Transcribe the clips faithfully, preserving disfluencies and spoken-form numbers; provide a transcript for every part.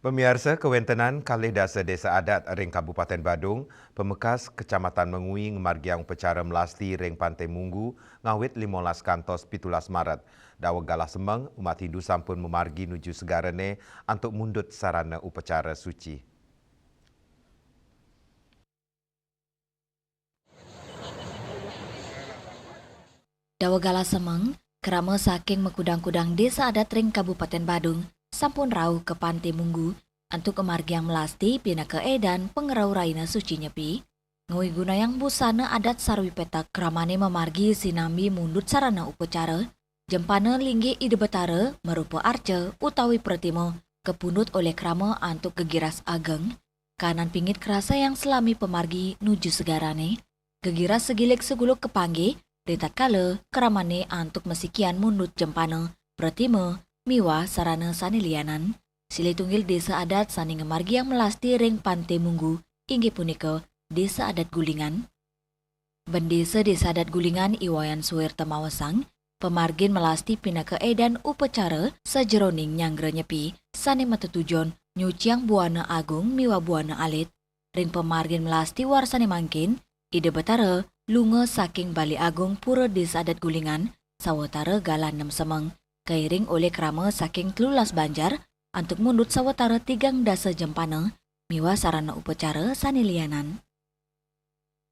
Pamiarsa, kawentenan kalih dasa desa adat ring Kabupaten Badung, pamekas Kecamatan Mengwi ngamargiang upacara melasti ring Pante Munggu ngawit limolas kantos pitulas Maret. Daweg galah semeng, umat Hindu sampun mamargi nuju segarane antuk mundut sarana upacara suci. Daweg galah semeng, krama saking makudang-kudang desa adat ring Kabupaten Badung sampun rauh ka Pante Munggu antuk ngamargiang melasti pinaka edan pangrauh rahina suci Nyepi, ngawigunayang busana adat sarwi petak. Kramane mamargi sinambi mundut sarana upacara, jempana linggih Ida Betara marupa arca utawi pratima kapundut olih krama antuk gegiras ageng, kanan pingit krasayang salami pamargi nuju segarane. Gegiras sagilik saguluk kapanggih, ritatkala kramane antuk masikian mundut jempana, pratima, miwah sarana sane lianan. Silih tunggil desa adat sane ngamargiang melasti ring Pante Munggu inggih punika Desa Adat Gulingan. Bendesa Desa Adat Gulingan I Wayan Suwirta maosang, pamargin melasti pinaka edan upacara sajeroning nyanggra Nyepi sane matetujon nyuciang buana agung miwah buana alit. Ring pamargin melasti warsane mangkin, Ida Betara lunga saking Bale Agung Pura Desa Adat Gulingan sawatara galah nem semeng, kairing olih krama saking telulas banjar antuk mundut sawatara tigang dasa jempana miwah sarana upacara sane lianan.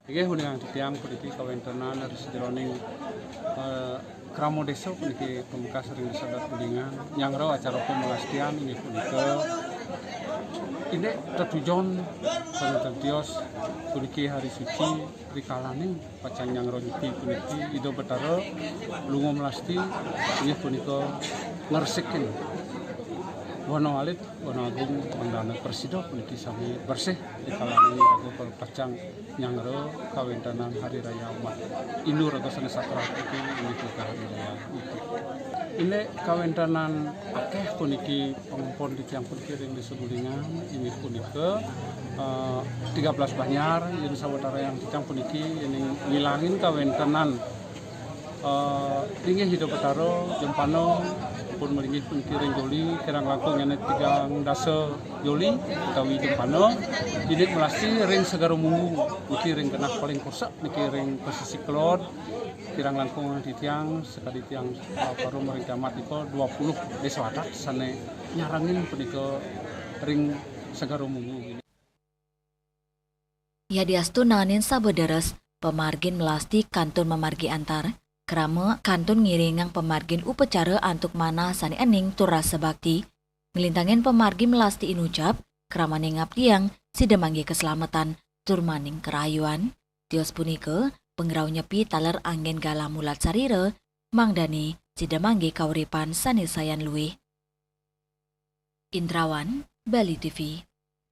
Inggih, uningang titiang puniki kawentenan ri sajeroning, eh, krama desa puniki pamekas ring Desa Adat Gulingan, nyanggra acara pamelastian inggih punika indik tetujon sane tentios puniki hari suci rikalaning pacang nyanggra Nyepi puniki Ida Betara lunga melasti inggih punika ngresikin buana alit, buana agung mangdane prasida puniki sami bersih rikalaning raga pacang nyanggra kawentenan hari raya umat Hindu raga sane sakral puniki inggih punika hari raya Nyepi. Indik kawentenan akeh puniki pangempon titiang puniki ring Desa Gulingan inggih punika, eh, tiga belas banjar yen sawatara yang titiang puniki yen ngilangin kawentenan, eh, linggih Ida Betara jempana pun malinggih puniki ring joli kirang langkung nyane tigang dasa joli utawi jempana. Indik melasti ring Segara Munggu niki ring genah paling kosak niki ring pasisi kelod kirang langkung titiang sakadi tiang, eh, parum ring camat nika dua puluh desa adat sane nyarengin punika ring Segara Munggu. Yadiastu naenin saba deres, pamargin melasti kantun mamargi antar, krama kantun ngiringang pamargin upacara antuk manah sane ening tur rasa bakti. Nglintangin pamargi melasti inucap, kramane ngabdiang sida manggih kaslametan tur maning karahayuan. Tios punika, pangrauh Nyepi taler anggen galah mulat sarira, mangdane sida manggih kauripan sane sayan luih. Indrawan, Bali T V.